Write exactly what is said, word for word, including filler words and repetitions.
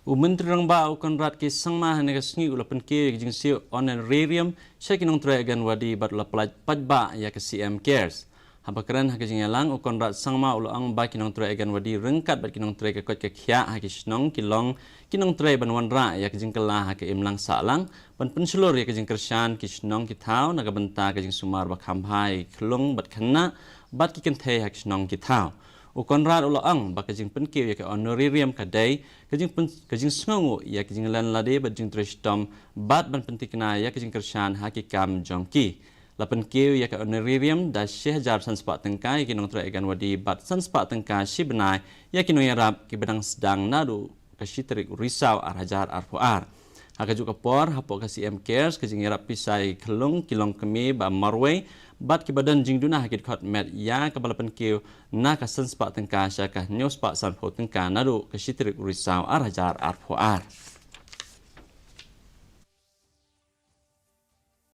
U Myntri Rangbah u Conrad K Sangma hynne ka sngi u la pynkiew ïa ka jingsiew honorarium sha ki nongtrei Anganwadi bad u la pynlait paidbah ïa ka C M Cares. Haba kren ha ka jingïalang, u Conrad Sangma u la ong ba ki nongtrei Anganwadi ryngkat bad ki nongtrei ka koit ka khiah ha ki shnong ki long ki nongtrei ban wanrah ïa ka jingkylla ha ka imlang sahlang, ban pynshlur ïa ka jingkyrshan ki shnong ki thaw na ka bynta ka jingsumar ba kham bha ïa ki khyllung bad khynnah bad ki kynthei ha ki shnong ki thaw. U Conrad u la ong ba ka jingpynkiew ïa ka honorarium ka dei ka jingpyn-, ka jingsngewnguh ïa ka jinglen lade bad jingtrei shitom bad ban pyntikna ïa ka jingkyrshan ha ki kam jong ki. La pynkiew ïa ka honorarium da shi hajar san spah tyngka ïa ki nongtrei Anganwadi bad san spah tyngka shi bnai ïa ki nongïarap kiba dang sdang naduh ka shi tarik u Risaw ar hajar arphew ar. Ha kajuh ka por, hapoh ka C M Cares, ka jingïarap pisa ïa ki khyllung ki longkmie ba marwei bad kiba don jingduna ha ki dkhot met ïa kaba la pynkiew na ka san spah tyngka sha ka hynñiew spah sanphew tyngka naduh ka shi tarik u Risaw ar hajar arphew ar.